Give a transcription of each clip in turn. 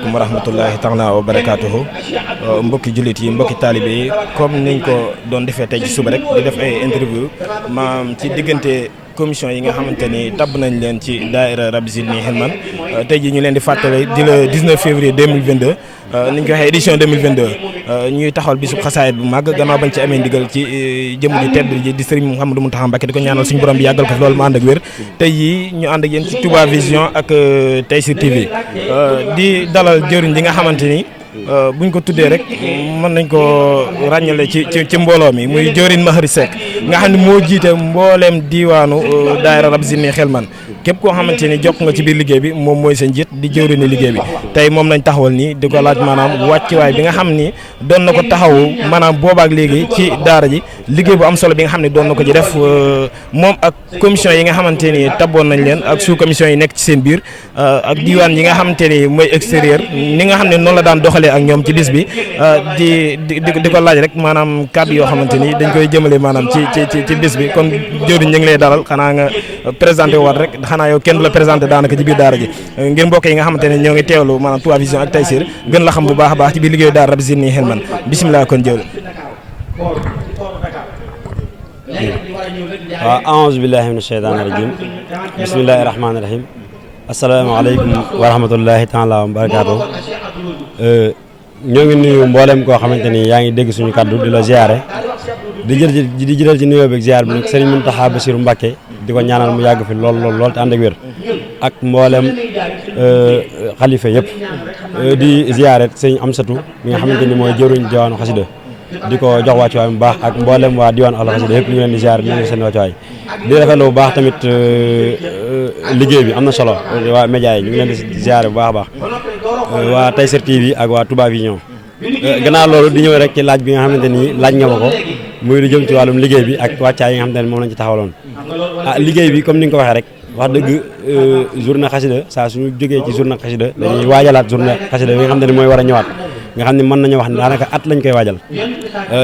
wa rahmatullahi taala wa barakaatuhu mbokki jullit yi mbokki taalibe yi comme niñ ko doon defee tey ci suba rek di def ay interview maam ci diggante commission yi nga xamante ni tabb nañ leen ci daaira Rabbi Zidni Hilman tey ji ñu leen di fàttale di le 19 février 2022 niñ ko waxee édition 2022 ñuy taxawal bisub xasaayit bu màgg gannaaw bañ ci amee ndigal ci jëm ji tedd ji di Serigne Mouhamadou Mountakha Mbacké di ko ñaanal suñu borom bi yàggal ko fi loolu mu ànd ak wér tey yi ñu ànd ak yéen ci Touba Vision ak Tayssir TV di dalal jëriñ li nga xamante ni buñ ko tuddee rek mën nañ ko ràññale ci mbooloo mi muy jëriñ Mahari Seck nga xam ne moo jiite mbooleem diiwaanu daayira Rabbi Zidni Hilman képp koo xamante ni jokk nga ci biir liggéey bi moom mooy seen njiit di jëwriñu liggéey bi tey moom lañ taxawal nii di ko laaj maanaam wàccuwaay bi nga xam ni doon na ko taxawu maanaam boobaak léegi ci daara ji liggéey bu am solo bi nga xam ne doon na ko ci def moom ak commission yi nga xamante ni taboon nañ leen ak sous commission yi nekk ci seen biir ak diiwaan yi nga xamante ni mooy extérieur ni nga xam ne noonu la daan doxalee ak ñoom ci bis bi di ko laaj rek maanaam kàddu yoo xamante ni dañ koy jëmale maanaam ci bis bi kon jëwriñ ñu ngi lay dalal xanaa nga présenté waat rek xanaa yow kenn du la présenté daanaka ci biir daara ji ngir mbokk yi nga xamante ne ñoo ngi teewlu maanaam Touba Vision ak Tayssir gën la xam bu baax a baax ci biir liggéeyu daara Rabbi Zidni Hilman bisimilah kon jëwriñ. waaw a'uuzu billaahi mina shaytaani rajiim bismillaahi rahmaani rahiim asalaamaaleykum wa rahmatullaahi taala wa barakaatu ñoo ngi nuyu mboolem koo xamante ni yaa ngi dégg suñu kaddu di la ziare di jël ci nuyoo beeg ziar bi nag Serigne Mountakha Bassirou Mbacké di ko ñaanal mu yàgg fi lool te ànd ak wér ak mboolem xalifa yëpp di ziare sëñ Amsatou mi nga xamante ni mooy jëruñ diwaanu xasida di ko jox wàccuwaay bu baax ak mboolem waa diwaanu al xasida yëpp ñu ngi leen di ziare di leen seen wàccuwaay di rafetlu bu baax tamit liggéey bi am na solo waa média yi ñu ngi leen di ziare bu baax a baax waa Tayssir TV ak waa Touba Vision gannaaw loolu di ñëw rek ci laaj bi nga xamante ni laaj nga ma ko muy lu jëm ci wàllum liggéey bi ak wàccaay yi nga xamante ne moom lañ ci taxawaloon liggéey bi comme ni nga ko waxee rek wax dëgg journée xasida saa suñu jógee ci journée xasida dañuy waajalaat journée xasida bi nga xamante ne mooy war a ñëwaat nga xam ne mën nañu wax ne daanaka at lañ koy waajal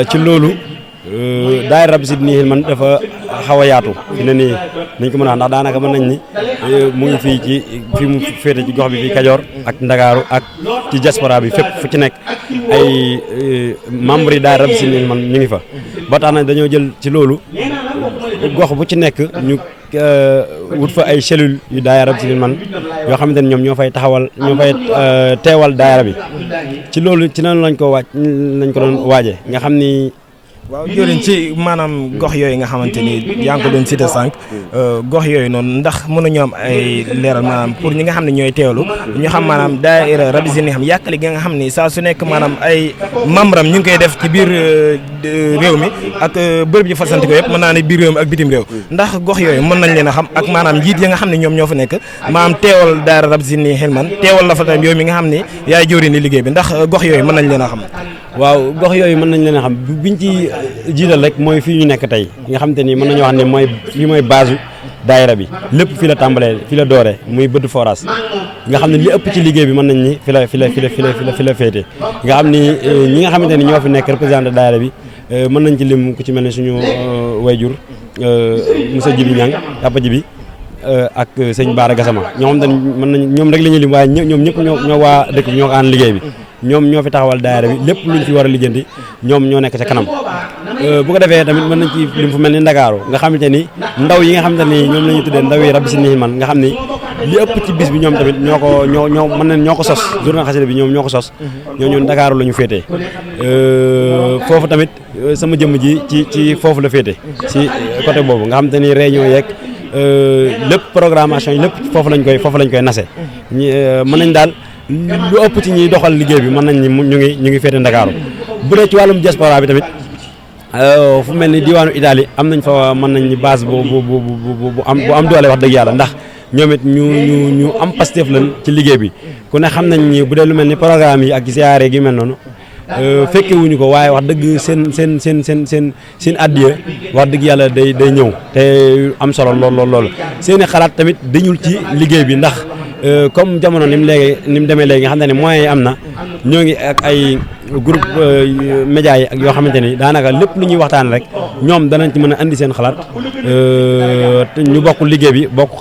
ci loolu daayira Rabbi Zidni Hilman dafa xaw a yaatu fi ne nii nañ ko mën a wax ndax daanaka mën nañ ni mu ngi fii mu féete ci gox bi fii Kajoor ak Ndakaaru ak ci diaspora bi fépp fu ci nekk ay membres yi daayira Rabbi Zidni Hilman ñu ngi fa ba tax na dañoo jël ci loolu gox bu ci nekk ñu wut fa ay cellules yu daayira Rabbi Zidni Hilman yoo xamante ni ñoom ñoo fay teewal daayira bi ci loolu ci noonu lañ ko doon waaje nga xam ni waaw jëriñ ci maanaam gox yooyu nga xamante ni yaa ngi ko doon cité sànq gox yooyu noonu ndax mënuñoo am ay leeral maanaam pour ñi nga xam ne ñooy teewlu ñu xam maanaam daayira Rabbi Zidni xam yàkkali gi nga xam ni saa su nekk maanaam ay membres am ñu ngi koy def ci biir réew mi ak bërëb yi fasanti ko yëpp mën naa ne biir réew mi ak bitim réew ndax gox yooyu mën nañ leen a xam ak maanaam njiit yi nga xam ne ñoom ñoo fa nekk maanaam teewal daayira Rabbi Zidni Hilman teewal la fa tamit yow mi nga xam ne yaay jëwriñ ni liggéey bi ndax gox yooyu mën nañ leen a xam. waaw gox yooyu mën nañ leen a xam biñ ci jiital rek mooy fii ñu nekk tey nga xamante ni mën nañu wax ne mooy base daayira bi lépp fi la tàmbalee fi la doore muy bëdd forage nga xam ne li ëpp ci liggéey bi mën nañ ni fi la féete nga xam ni ñi nga xamante ni ñoo fi nekk représenté daayira bi mën nañ ci lim ku ci mel ne suñu wayjur monsieur Djibi Niang Papa Djibi ak sëñ Baara Gassama ñoo xam ne mën nañ ñoom rek la ñuy lim waaye ñoom ñëpp ñoo waa dëkk bi ñoo ko ànd liggéey bi ñoom ñoo fi taxawal daayira bi lépp luñ fi war a lijjanti ñoom ñoo nekk ca kanam bu ko defee tamit mën nañ ci lim fu mel ni Ndakaaru nga xamante ni ndaw yi nga xamante ni ñoom la ñuy tuddee ndaw yi Rabbi Zidni Hilman nga xam ni li ëpp ci bis bi ñoom tamit ñoo ko sos journée xasida bi ñoom ñoo ko sos ñoo Ndakaaru la ñu féetee foofu tamit sama jëmm ji ci foofu la féete ci côté boobu nga xamante ni réunion yeeg lépp programmation yi lépp foofu lañ koy nase mën nañ daal lu ëpp ci ñuy doxal liggéey bi mën nañ ni ñu ngi féete Ndakaaru bu dee ci wàllum diaspora bi tamit fu mel ni diwaanu Italie am nañ fa mën nañ ni base bu am doole wax dëgg yàlla ndax ñoom it ñu am pastef lañ ci liggéey bi ku ne xam nañ ni bu dee lu mel ni programme yi ak ziyaare gi mel noonu fekke wuñu ko waaye wax dëgg seen addiya wax dëgg yàlla day ñëw te am solo lool seeni xalaat tamit dañul ci liggéey bi ndax comme jamono ni mu demee léegi nga xam ne moyens yi am na ñoo ngi ak ay groupe média yi ak yoo xamante ni daanaka lépp lu ñuy waxtaan rek ñoom danañ ci mën a andi seen xalaat ñu bokk liggéey bi bokk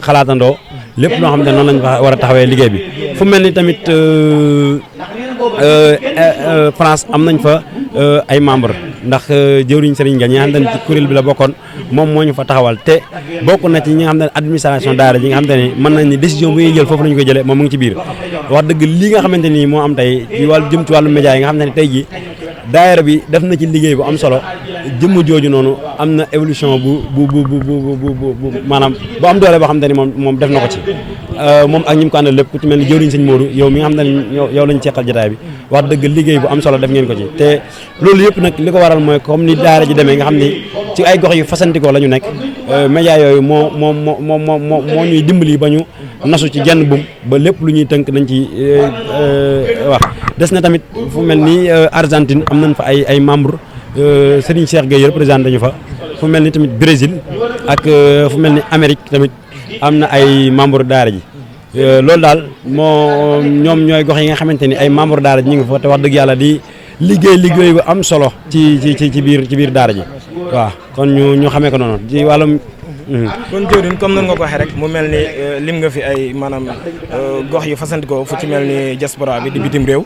xalaatandoo lépp loo xamante ne noonu lañ war a taxawee liggéey bi fu mel ni tamit France am nañ fa ay membre ndax jëwriñ Serigne Nga ñi nga xam ne ci kuréel bi la bokkoon moom moo ñu fa taxawal te bokk na ci ñi nga xam ne administration daara ji nga xamante ni mën nañ ni décision bu ñuy jël foofu la ñu koy jëlee moom mu ngi ci biir wax dëgg li nga xamante ni moo am tey ci wàllu jëm ci wàllu média yi nga xamante ni tey ji daayira bi def na ci liggéey bu am solo jëmm jooju noonu am na évolution bu maanaam bu am doole boo xamante ni moom def na ko ci moom ak ñi mu ko àndal lépp ku ci mel ni jëwriñ sëñ Modou yow mi nga xam ne yow lañu ceqal jotaay bi wax dëgg liggéey bu am solo def ngeen ko ci te loolu yëpp nag li ko waral mooy comme ni daara ji demee nga xam ni ci ay gox yu fasantikoo la ñu nekk média yooyu moo ñuy dimbali ba ñu nasu ci genn bum ba lépp lu ñuy tënk nañ ci wax des na tamit fu mel ni Argentine am nañ fa ay membre Serigne Cheikh Gueye représenté ñu fa fu mel ni tamit Brésil ak fu mel ni Amérique tamit am na ay membre daara ji loolu daal ñoom ñooy gox yi nga xamante ni ay membre daara ji ñu ngi fa te wax dëgg yàlla di liggéey bu am solo ci biir daara ji waaw kon ñu xamee ko noonu ci wàllum kon jëwriñ comme nan nga ko waxee rek mu mel ni lim nga fi ay maanaam gox yu fasantikoo fu ci mel ni diaspora bi di bitim réew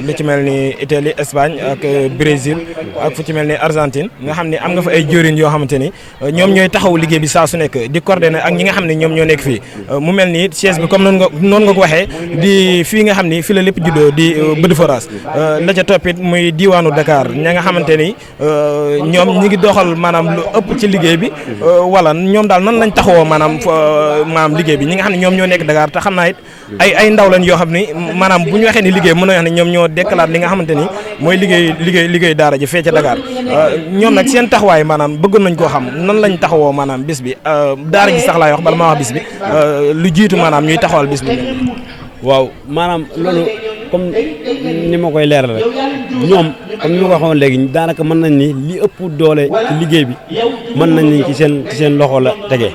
lu ci mel ni Italie Espagne ak Brésil ak fu ci mel ni Argentine nga xam ne am nga fa ay jëwriñ yoo xamante ni ñoom ñooy taxaw liggéey bi saa su nekk di coordonner ak ñi nga xam ne ñoom ñoo nekk fii mu mel ni siège bi comme noonu nga ko waxee di fii nga xam ni fii la lépp juddoo di Bëdd Foras la ca toppit muy diwaanu Dakar ña nga xamante ni ñoom ñi ngi doxal maanaam lu ëpp ci liggéey bi wala ñoom daal nan lañ taxawoo maanaam liggéey bi ñi nga xam ne ñoom ñoo nekk Dakar te xam naa it ay ndaw lañ yoo xam ni maanaam bu ñu waxee ni liggéey mën na wax ne ñoom ñoo dekkalaat li nga xamante ni mooy liggéey daara ji fee ca Dakar ñoom nag seen taxawaay maanaam bëggoon nañ koo xam nan lañ taxawoo maanaam bis bi daara ji sax laay wax bala maa wax bis bi lu jiitu maanaam ñuy taxawal bis bi. waaw maanaam loolu comme ni ma koy leeral rek ñoom comme ni ma ko waxoon léegi daanaka mën nañ ni li ëpp doole ci liggéey bi mën nañ ni ci seen loxo la tegee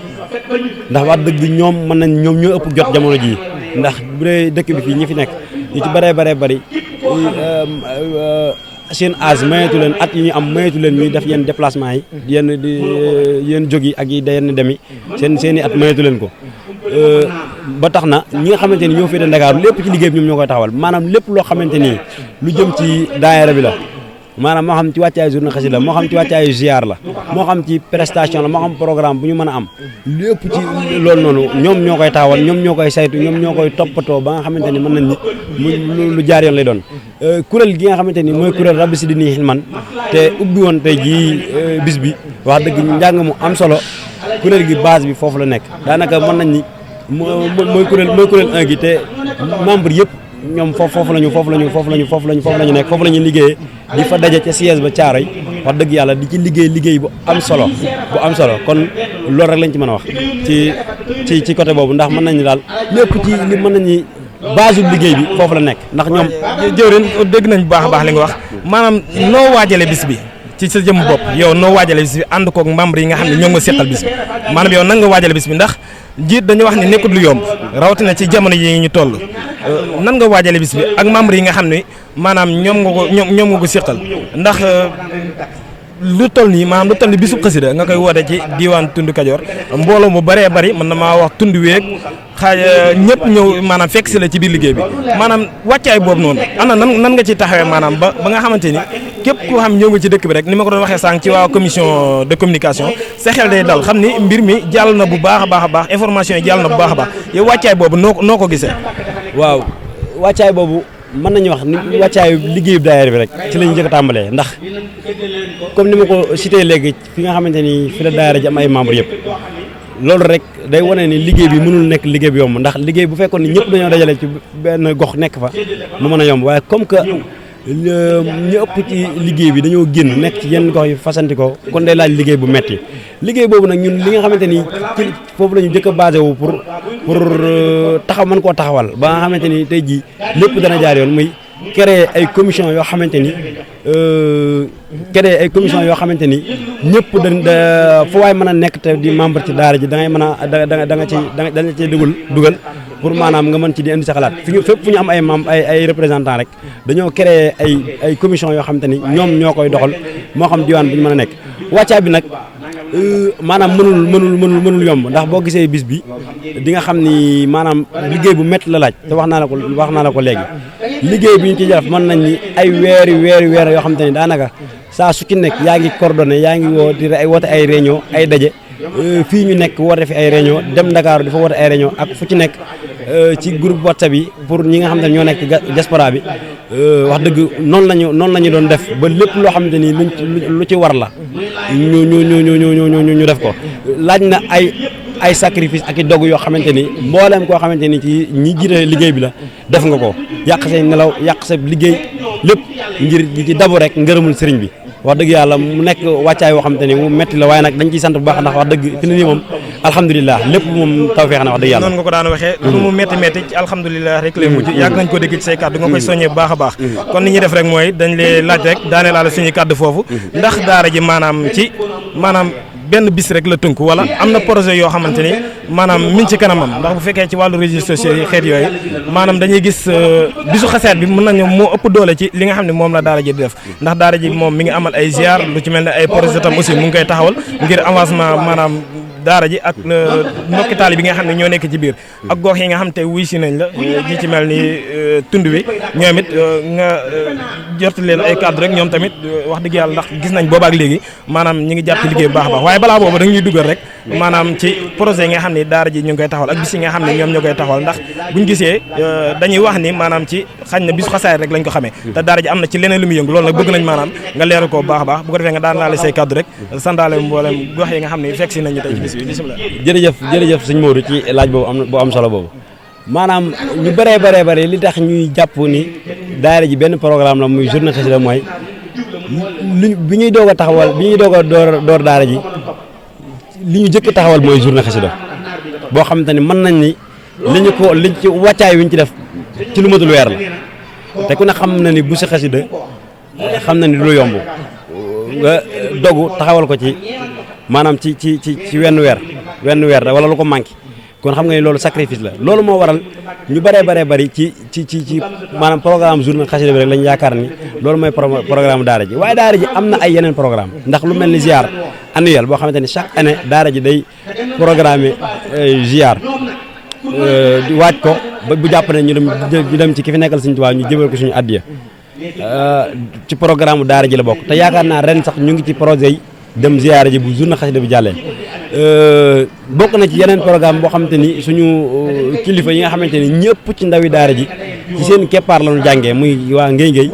ndax wax dëgg ñoom mën nañ ñoom ñoo ëpp jot jamono jii ndax bu dee dëkk bi fii ñi fi nekk ñu ci bëree bari seen âge mayeetu leen at yi ñu am mayeetu leen ñuy def yenn déplacement yi yenn jóg yi ak yi yenn dem yi seen i at mayeetu leen ko ba tax na ñi nga xamante ni ñoo féete Dakar lépp ci liggéey bi ñoom ñoo koy taxawal maanaam lépp loo xamante ni lu jëm ci daayira bi la maanaam moo xam ci wàccaayu journée xasida la moo xam ci wàccaayu ziar la moo xam ci prestation la moo xam programme bu ñu mën a am lépp ci loolu noonu ñoom ñoo koy taxawal ñoom ñoo koy saytu ñoom ñoo koy toppatoo ba nga xamante ni mën nañ ni lu jaar yoon lay doon kuréel gi nga xamante ni mooy kuréel Rabbi Sidini Hilman te ubbi woon tey jii bis bi wax dëgg njàng mu am solo kuréel gi base bi foofu la nekk daanaka mën nañ ni mooy kuréel 1 gi te membre yëpp ñoom foofu la ñu nekk foofu la ñu liggéeyee di fa daje ca siège ba Caaroy wax dëgg yàlla di ci liggéey bu am solo kon loolu rek lañ ci mën a wax ci côté boobu ndax mën nañu daal lépp ci li mën nañu base bu liggéey bi foofu la nekk ndax ñoom jëwriñ dégg nañ bu baax a baax li nga wax maanaam noo waajale bis bi ci sa jëm bopp yow noo waajale bis bi ànd koog membre yi nga xam ne ñoo nga seqal bis bi maanaam yow nan nga waajale bis bi ndax jiit dañu wax ne nekkul lu yomb rawatina ci jamono yi ñu toll nan nga waajale bis bi ak membre yi nga xam ne maanaam ñoom nga ko seqal ndax lu toll nii maanaam lu toll ni bisub xasida nga koy woote ci diiwaan tund Kajoor mbooloo mu bëree bëri mën na maa wax tund weeg ñëpp ñëw maanaam fekk si la ci biir liggéey bi maanaam wàccaay boobu noonu ana nan nga ci taxawee maanaam ba nga xamante ni képp koo xam ñëw nga ci dëkk bi rek ni ma ko doon waxee sànq ci waa commission de communication sa xel day dal xam ni mbir mi jàll na bu baax a baax information yi jàll na bu baax a baax yow wàccaay boobu noo ko gisee. waaw wàccaay boobu mën nañu wax ni wàccaayu liggéeyu daayira bi rek ci lañu njëkk a tàmbalee ndax comme ni ma ko cité léegi fi nga xamante ni fi la daayira ji am ay membres yëpp loolu rek day wane ni liggéey bi mënul nekk liggéey bi yomb ndax liggéey bu fekkoon ni ñëpp dañoo dajale ci benn gox nekk fa mu mën a yomb waaye comme que ñu ëpp ci liggéey bi dañoo génn nekk ci yenn gox yi fasanti ko kon day laaj liggéey bu metti liggéey boobu nag ñun li nga xamante ni ci foofu la ñu jëkk a basé wu pour taxaw mën koo taxawal ba nga xamante ni tey jii lépp dana jaar yoon muy créer ay commission yoo xamante ni ñëpp fu waay mën a nekk te di membre ci daara ji da ngay mën a da nga ci dugal pour maanaam nga mën ci di indi sa xalaat fépp fu ñu am ay membre ay représentant rek dañoo créer ay commission yoo xamante ni ñoom ñoo koy doxal moo xam diwaan bu ñu mën a nekk wàccaa bi nag maanaam mënul yomb ndax boo gisee bis bi di nga xam ni maanaam liggéey bu métti la laaj te wax naa la ko léegi liggéey bi ñu ci def mën nañ ni ay weer yoo xam te ni daanaka saa su ci nekk yaa ngi coordonné yaa ngi woote ay réunion ay daje fii ñu nekk woote fi ay réunion dem Dakar dafa woote ay réunion ak fu ci nekk ci groupe WhatsApp yi pour ñi nga xam ne ñoo nekk diaspora bi wax dëgg noonu lañu doon def ba lépp loo xamante ni lu ci war la ñu def ko laaj na ay sacrifice ak i dogg yoo xamante ni mboolem koo xamante ni ci ñi jiite liggéey bi la def nga ko yàq say nelaw yàq sa liggéey lépp ngir ci dabu rek ngërëmul sëriñ bi wax dëgg yàlla mu nekk wàccaay woo xamante ni mu metti la waaye nag dañ ciy sant bu baax ndax wax dëgg fi ne nii moom alhamdulilah lépp moom tawfeex na wax dëgg yàlla noonu nga ko daan waxee lu mu métti ci alhamdulilah rek lay mujj yàgg nañ ko dégg ci say kàddu nga koy soññee bu baax a baax kon ni ñuy def rek mooy dañ lay laaj rek daanee laala suñuy kàddu foofu ndax daara ji maanaam benn bis rek la tënk wala am na projet yoo xamante ni maanaam min ci kanamam ndax bu fekkee ci wàllu réseaux sociaux yi xeet yooyu maanaam dañuy gis bisu xaseet bi mën nañu moo ëpp doole ci li nga xam ne moom la daara ji di def ndax daara ji moom mi ngi amal ay ziar lu ci mel ne ay projet tam aussi mu ngi koy taxawal ngir avancement maanaam daara ji ak mbokki taali bi nga xam ne ñoo nekk ci biir ak gox yi nga xam te wuy si nañ la ji ci mel ni tund wi ñoom it nga jot leen ay cadre rek ñoom tamit wax dëgg yàlla ndax gis nañ boobaak léegi maanaam ñi ngi jàpp ci liggéey bu baax a baax waaye balaa boobu da ñuy dugal rek maanaam ci projet yi nga xam ne daara ji ñu ngi koy taxawal ak bis yi nga xam ne ñoom ñoo koy taxawal ndax buñ gisee dañuy wax ni maanaam ci xañ na bisu xasaay rek lañ ko xamee te daara ji am na ci leneen lu muy yëngu loolu nag bëgg nañ maanaam nga leeral ko bu baax a baax bu ko defee nga daan laale say cadre rek sandaale mboolem gox yi nga xam ne fekk si nañu tey ci bis bi bismillah jërëjëf sëñ Modou ci laaj boobu am solo boobu maanaam ñu bëree li tax ñuy jàpp ni daara ji benn programme la muy journée xasida mooy bi ñuy doog a door daara ji li ñu jëkk taxawal mooy journée xasida boo xamante ni mën nañ ni liñ ci wàccaay wi ñu ci def ci lu matul weer la te ku ne xam na ni bu si xasida xam na ni du lu yomb nga dogu taxawal ko ci maanaam ci wenn weer wala lu ko manqué kon xam nga ni loolu sacrifice la loolu moo waral ñu bëree ci maanaam programme journée xasida bi rek lañu yaakaar ni loolu mooy programme daara ji waaye daara ji am na ay yeneen programme ndax lu mel ni ziar annuel boo xamante ni chaque année daara ji day programme ziar waaj ko ba bu jàpp ne ñu dem ci ki fi nekkal Sëriñ Tuubaa ñu jëbal ko suñu addiya ci programme daara ji la bokk te yaakaar naa ren sax ñu ngi ci projet yi dem ziyaara ji bu journée xasida bi jàllee bokk na ci yeneen programme boo xamante ni suñu kilifa yi nga xamante ni ñëpp ci ndawi daara ji ci seen keppaar la ñu jàngee muy waa Ngéy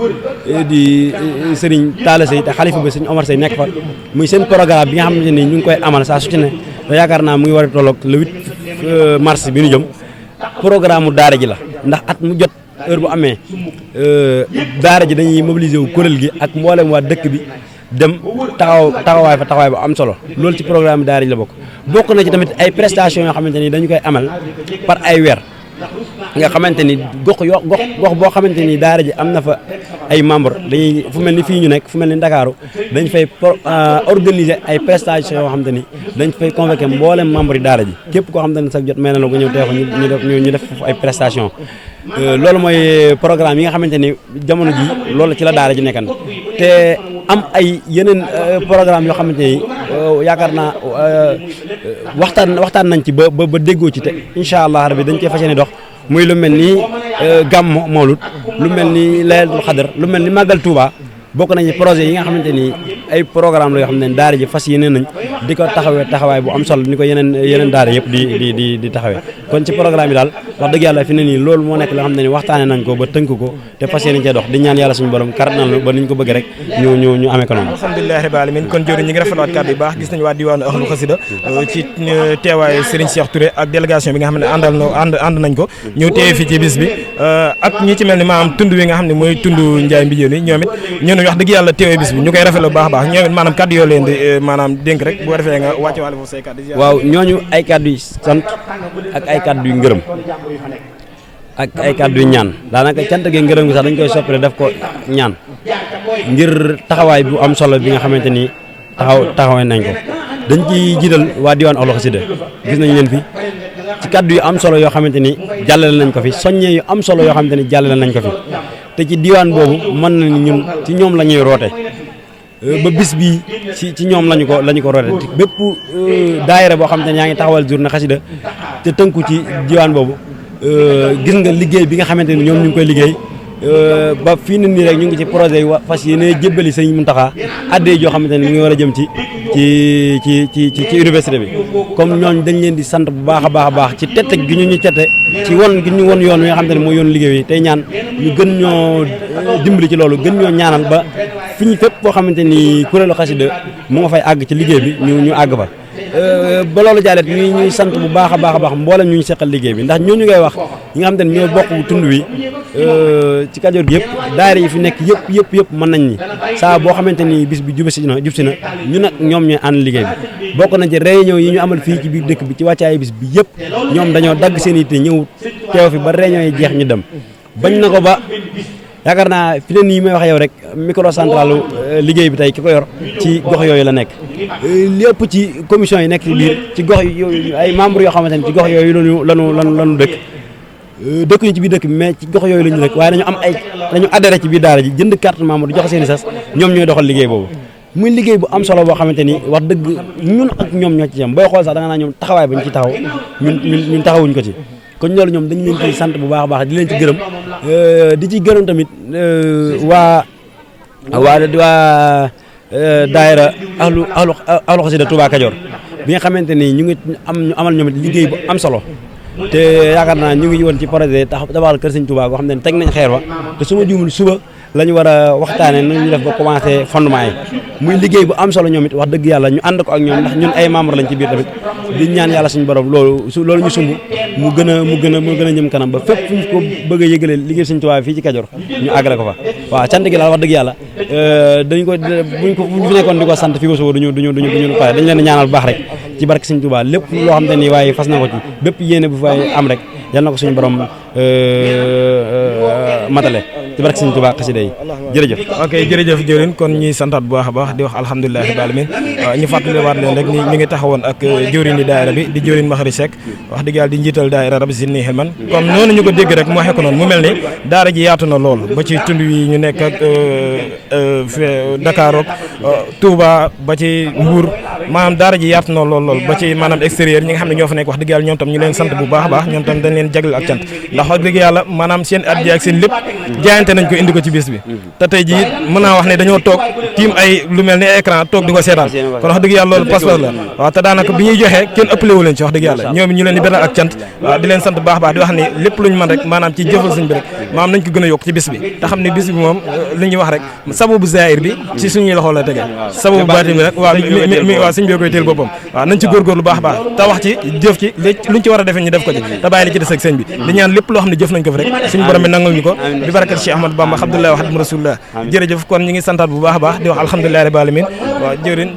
di Serigne Talla Sey te xalifa ba Serigne Omar Sey nekk fa muy seen programme bi nga xamante ni ñu ngi koy amal saa su ci ne te yaakaar naa mu ngi war a tolloog le 8 mars bi ñu jëm programme mu daara ji la ndax at mu jot heure bu amee daara ji dañuy mobiliser wu kuréel gi ak mboolem waa dëkk bi dem taxawaay bu am solo loolu ci programme daara ji la bokk na ci tamit ay prestations yoo xamante ni dañu koy amal par ay weer nga xamante ni gox boo xamante ni daara ji am na fa ay membres dañuy fu mel ni fii ñu nekk fu mel ni Ndakaaru dañ fay organiser ay prestations yoo xamante ni dañ fay convoquer mboolem membre yi daara ji képp koo xamante ni sax jot may na la nga ñëw teew ñu def foofu ay prestations loolu mooy programme yi nga xamante ni jamono ji loolu ci la daara ji nekkan te am ay yeneen programme yoo xamante ni yaakaar naa waxtaan nañ ci ba déggoo ci te incha allah rabbi dañ cee fas yéene dox muy lu mel ni gàmmu mawlud lu mel ni laylatul xadar lu mel ni màggal Touba bokk nañu projet yi nga xamante ni ay programme la yoo xam ne daara ji fas yéene nañ di ko taxawaay bu am solo ni ko yeneen daara yëpp di taxawee kon ci programme yi daal wax dëgg yàlla fi ne nii loolu moo nekk loo xam ne ni waxtaane nañ ko ba tënk ko te fas yéene cee dox di ñaan yàlla suñu borom karanal ba niñ ko bëgg rek ñu amee ko noonu alhamdulilah rabbil alamin kon jëriñ ñi ngi rafetluwaat kàddu yu baax gis nañu waa diwaanu Ahlu Xasida ci teewaayu Serigne Cheikh Touré ak délégation bi nga xam ne ànd nañ ko ñëw teewe fii ci bis bi ak ñi ci mel ni maanaam tund wi nga xam ne mooy tund Njaay Mbijeen yi ñoom it ñun wax dëgg yàlla teewee bis bi ñu koy rafetlu bu baax a baax ñoom it maanaam kàddu yoo leen di maanaam dénk rek bu ko defee nga wàcce wàlle foofu say kàddu waaw ñooñu ay kàddu yu sant ak ay kàddu yu ngërëm ak ay kàddu yu ñaan daanaka cant gi ngërëm gi sax dañ koy soppale def ko ñaan ngir taxawaay bu am solo bi nga xamante ni taxawee nañ ko dañ ci jiital waa diwaan Ahlu Xasida gis nañ leen fi ci kàddu yu am solo yoo xamante ni jàllale nañ ko fi soññee yu am solo yoo xamante ni jàllale nañ ko fi te ci diwaan boobu mën na ni ñun ci ñoom la ñuy roote ba bis bii ci ñoom lañu ko rote bépp daayira boo xam te ne yaa ngi taxawal journée xasida te tënku ci diwaan boobu gis nga liggéey bi nga xamante ni ñoom ñu ngi koy liggéey ba fii nii rek ñu ngi ci projet yi fas yéene jébbali Sëñ Muntaxa addee joo xamante ne mu ngi war a jëm ci université bi comme ñooñu dañ leen di sant bu baax a baax ci tette gi ñu tette ci won gi ñu won yoon wi nga xamante ne mooy yoon liggéey yi tey ñaan ñu gën ñoo dimbali ci loolu gën ñoo ñaanal ba fi ñu fépp boo xamante ni kuréelu xasida mu nga fay àgg ci liggéey bi ñu àgg fa ba loolu jaalet ñuy sant bu baax a baax mboolem ñu ñu seqal liggéey bi ndax ñooñu ngay wax ñi nga xamante ne ñoo bokk tund wi ci Kajoor gi yëpp daayira yi fi nekk yëpp mën nañ ni saa boo xamante ni bis bi jub si na ñu nag ñoom ñooy ànd liggéey bi bokk nañ ci réunion yi ñu amal fii ci biir dëkk bi ci wàccaay bis bi yëpp ñoom dañoo dagg seen yitte ñëw teew fi ba réunion yi jeex ñu dem bañ na ko ba yaakaar naa fi ne nii may wax yow rek microcentral liggéey bi tey ki ko yor ci gox yooyu la nekk lépp ci commission yi nekk ci biir ci gox yooyu ay membres yoo xamante ne ci gox yooyu lanu dëkk ñu ci biir dëkk bi mais ci gox yooyu la ñu dëkk waaye dañu adhéré ci biir daara ji jënd carte membre di joxe seen i sas ñoom ñooy doxal liggéey boobu muy liggéey bu am solo boo xamante ni wax dëgg ñun ak ñoom ñoo ci yem booy xool sax da nga naa ñoom taxawaay bañ ci taxaw ñun taxawuñ ko ci kon loolu ñoom dañ leen ciy sant bu baax a baax di leen ci gërëm di ci gërëm tamit waa daayira ahlu xasida Touba Kajoor bi nga xamante ni ñu amal ñoom it liggéey bu am solo te yaakaar naa ñu ngi woon ci projet tabaxal kër Sëñ Touba boo xam ne teg nañ xeer wa te su ma juumul suba la ñu war a waxtaanee nu ñu def ba commencé fondement yi muy liggéey bu am solo ñoom it wax dëgg yàlla ñu ànd ko ak ñoom ndax ñun ay membre lañ ci biir tamit di ñaan yàlla suñu borom loolu ñu sumb mu gën a jëm kanam ba fépp fu ñu ko bëgg a yëgalee liggéey Sëñ Touba fii ci Kajoor ñu àggale ko fa waaw cant gi daal wax dëgg yàlla buñ fi nekkoon di ko sant fii ba suba duñu pare dañ leen ñaanal bu baax rek ci barke Sëñ Touba lépp loo xam te ni waaye fas na ko ci bépp yéene bu fay am rek yal na ko suñu borom matale ci barke Sëñ Touba xasida yi jërëjëf. ok jërëjëf jëwriñ kon ñuy santaat bu baax a baax di wax alhamdulilah rabbil alamin ñu fàttaliwaat leen rek ni ñu ngi taxawoon ak jëwriñ di daayira bi di jëwriñ Maxari Seck wax dëgg yàlla di njiital daayira Rabbi Zidni Hilman comme noonu ñu ko dégg rek moo xekk noonu mu mel ni daara ji yaatu na lool ba ci tund yi ñu nekk ak Dakar ak Touba ba ci Mbour maanaam daara ji yaatu na lool ba ci maanaam extérieur ñi nga xam ne ñoo fa nekk wax dëgg yàlla ñoom tam ñu leen sant bu baax a baax ñoom tam dañ leen jagleel ak cant ndax wax dëgg yàlla maanaam seen addiya ak seen lépp jaayante nañ ko indi ko ci bis bi te tey jii mën naa wax ne dañoo toog tiim ay lu mel ni écran toog di ko seetaan kon wax dëgg yàlla loolu pas-pas la waaw te daanaka bi ñuy joxee kenn ëppale wu leen ci wax dëgg yàlla ñoom ñu leen di beral ak cant waaw di leen sant bu baax a baax di wax ni lépp luñ mën rek maanaam ci jëfal sëñ bi rek maanaam nañ ko gën a yokk ci bis bi te xam ne bis bi moom li ñuy wax rek sababu zahir bi ci suñuy loxo la tege sababu baatin bi rek waaw sëñ bi koy teel boppam waaw nañ ci góorgóorlu baax a baax te wax ci jëf ci luñ ci war a defee ñu def ko ci te bàyyi li ci des ak sëñ bi di ñaan lépp loo xam ne jëf nañ ko fi rek suñu borom bi nangal ñu ko bi barakat Cheikh Ahmadou Bamba Abdoulaye wa Xaadimu Rasulullah jërëjëf kon ñu ngi santaat bu baax a baax di wax alhamdulillahi rabbil alamin waaw jëwriñ